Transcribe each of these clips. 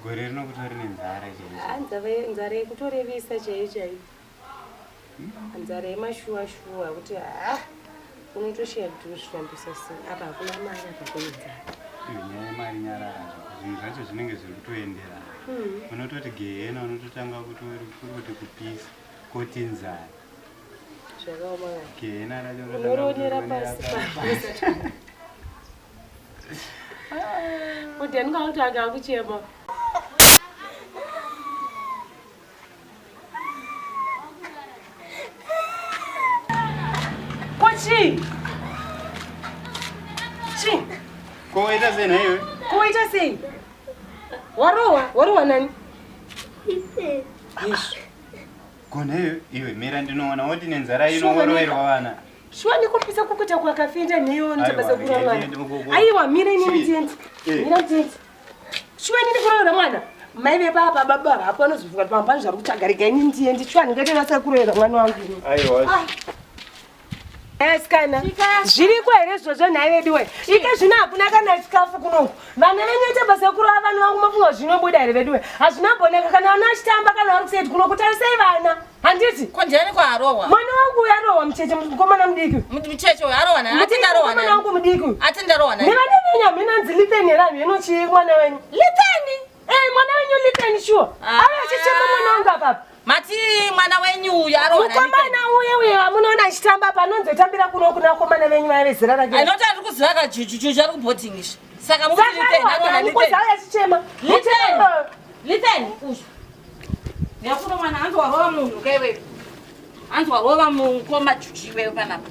Gore rino kutori nenzara chaiyo. Ah, nzara yekutorevesa chaiyo chaiyo. Nzara yemashuwa shuwa kuti ah unotoshiya kuti uzvifambisa sei. Apa hakuna mari apa kune nzara. Iyo nyaya yemari nyarara zvinhu zvacho zvinenge zviri kutoenderana. Unototi gehena unototanga kutori kuri kuti kupisa koti nzara. Zvakaoma. Gehena racho unoronera pasi pasi. Kuti anenge akutanga kuchema. Ko chii? Chii? Ko waita sei nhaiwe? Ko waita sei? Warohwa? Warohwa nani? Yesu. Ko nhaiwe iwe mira ndinoona woti nenzara ino waroverwa vana. Shuwa nekupisa kukuita kwakafenda neyo ntabasa kura mwana. Aiwa mira inini ndiende. Eh. Mira ndiende. Shuwa inini kuroora mwana. Mai vepapa baba hapo vanozofunga kuti pamwe pane zvari kutsvaga rega inini ndiende. Shuwa ndingaite basa kuroora mwana wangu ini. Aiwa. Ah. Asikana, zviriko here izvozvo nhai veduwe? Ike zvino hakuna kana chikafu kunoku. Vana venyu ite basa kurova vana vangu mafunga zvinobuda here veduwe? Hazvina boneka kana vana vachitamba kana vari kuseti kuno kutarisai vana. Handiti? Ko ndiani kwaarohwa? Mwana wangu uyu arohwa mucheche mukomana mudiki. Mucheche uyu arohwa nani? Ati ndarohwa nani? Mukomana wangu mudiki uyu. Ati ndarohwa nani? Nevana venyu hameno anzi Litheni here hameno chii mwana wenyu? Litheni? Eh, mwana wenyu Litheni sure. Ah. Ave achichema mwana wangu apapa. Mati mwana wenyu uyu arohwa nani? Mukomana uye uye amunoona achitamba apa anonzotambira kuno kuna vakomana venyu vaya vezera rake. Anoti ari kuziva ka juju juju ari kuboarding izvi. Saka mukuti Saka Litheni arohwa arohwa nani? nani? Kozi auya achichema. Litheni. Muchema. Litheni uyu. Yakuno mwana hanzi warova munhu ka iwewe. Hanzi warova mukoma juju iwewe panapa.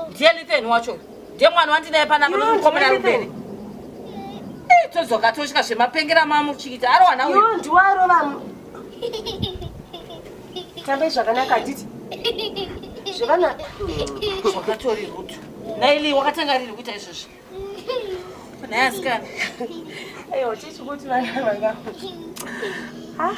Ndiye Litheni wacho. Ndiye mwana wandinaye panapa Iwe nomukomana ndiye ari kumberi. Litheni? Eh, todzoka tosvika zvemapengera mamuchiita arohwa nauyu. Iwe ndiwe arova. Tambai zvakanaka handiti? Zvevana Zvakatori rutu. Naili wakatanga riri kuita izvozvi. Nhai asikana. Aiwa chichi kuti vana vanga. Ah.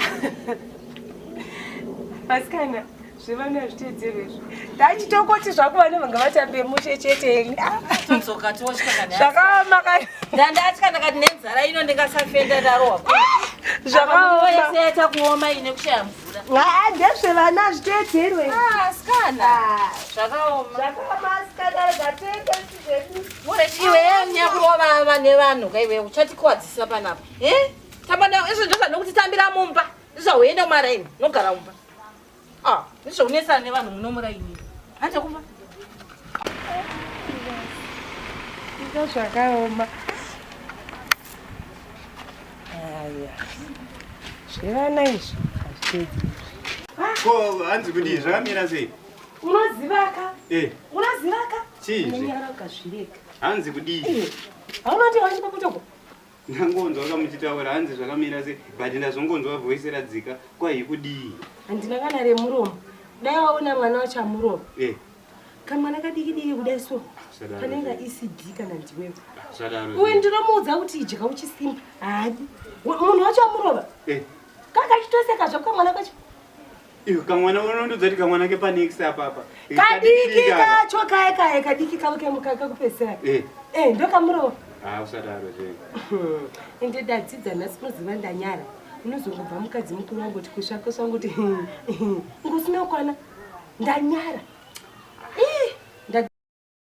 Vasikana zvevana zviteedzerwe izvi. Ndachitongoti zvako vana vanga vatambe mushe chete ini. Ah. Todzoka tosvika kana. Zvakaoma kani. Ndandatya ndakati nenzara ino ndingasafenda ndarohwa. Zvakaoma. Yese yaita kuoma ine kushaya mvura. Ah, ndezvevana zviteedzerwe. Ah, asikana. Zvakaoma. Zvakaoma asikana zvatenda zvedu. Iwe nyakurova vane vanhu ka iwe uchatikuvadzisa panapa. Eh? Tamba na izvo ndozvanokuti tambira mumba. Ndizvauenda kumaraini, nogara mumba. Ah, ndizvaunesana nevanhu muno muraini. Hande kumba. Ita zvakaoma. Aya. Zvevana izvi hazviteedzerwi. Ko hanzi kudii zvakamira sei? Unozivaka? Eh, Unozivaka? Chii izvi? Unonyara ukazvirega. hanzi kudii? Haunoti wandipa kutoko? Ndangonzwa kamuchitaura hanzi zvakamira sei but ndazongonzwa voice radzika kwahi kudii? Handina kana remuromo. Dai waona mwana wacho amuromo. Eh, Kamwana kadiki diki kudai so. Sadaro. Kanenge ECD kana ndiwewe. Sadaro. Uye ndinomuudza kuti idya uchisimba. Haadi. Munhu wacho amurova. Eh, Kakachitoseka zvako kamwana kacho. iwe kamwana unondiudza kuti kamwana kepanext apa apa. Kadiki kacho kaya kaya kadiki kavo kekupedzisira. Eh, Eh, ndokamurova. ah usadaro je. Ende ndadzidza nhasi unoziva ndanyara. Unozongobva mukadzi mukuru wangu kuti kusvako swangu kuti ngosina kukwana. Ndanyara.